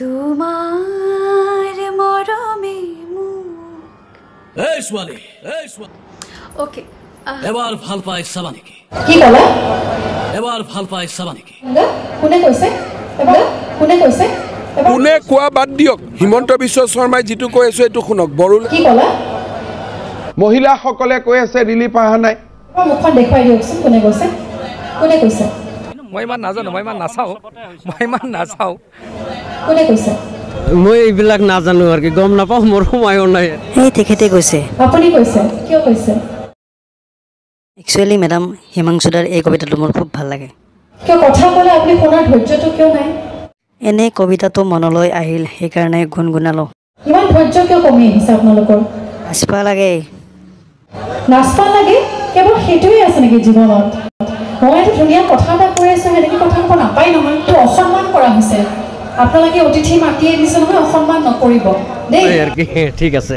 তোমাৰ মৰমে মোক। এই ছোৱালী, এই ছোৱালী। অ'কে। এবাৰ ভাল পাই চাবা নেকি? কি ক'লা? এবাৰ ভাল পাই চাবা নেকি? কোনে কৈছে? এবাৰ কোনে কৈছে? কোনে কোৱা বাদ দিয়ক, হিমন্ত বিশ্ব শৰ্মাই যিটো কৈ আছে এইটো শুনক। বড়ো কি ক'লা? মহিলাসকলে কৈ আছে ৰিলিফ অহা নাই। মুখখন দেখুৱাই দিয়কচোন, কোনে কৈছে? কোনে কৈছে? মই ইমান নাজানো, মই ইমান নাচাওঁ, মই ইমান নাচাওঁ। কোনে কৈছে? মই এইবিলাক নাজানো আৰু কি গম নাপাওঁ, মোৰ সময়ো নাই। এই তেখেতে কৈছে। আপুনি কৈছে? কিয় কৈছে? একচুৱেলি মেডাম, হিমাংশুদাৰ এই কবিতাটো মোৰ খুব ভাল লাগে। কিয় কথা ক'লে আপুনি শুনাৰ ধৈৰ্যটো কিয় নাই? এনে কবিতাটো মনলৈ আহিল, সেইকাৰণে গুণগুণালোঁ। ইমান ধৈৰ্য কিয় কমি আহিছে আপোনালোকৰ? নাচবা লাগে। নাচবা লাগে? কেৱল সেইটোৱে আছে নেকি জীৱনত? মই এটা ধুনীয়া কথা এটা কৈ আছোঁ, সেনেকৈ কথা ক'ব নাপায় নহয়। এইটো অসন্মান কৰা হৈছে। আপোনালোকে অতিথি মাতি আনিছে নহয়, অসন্মান নকৰিব দেই। ঠিক আছে।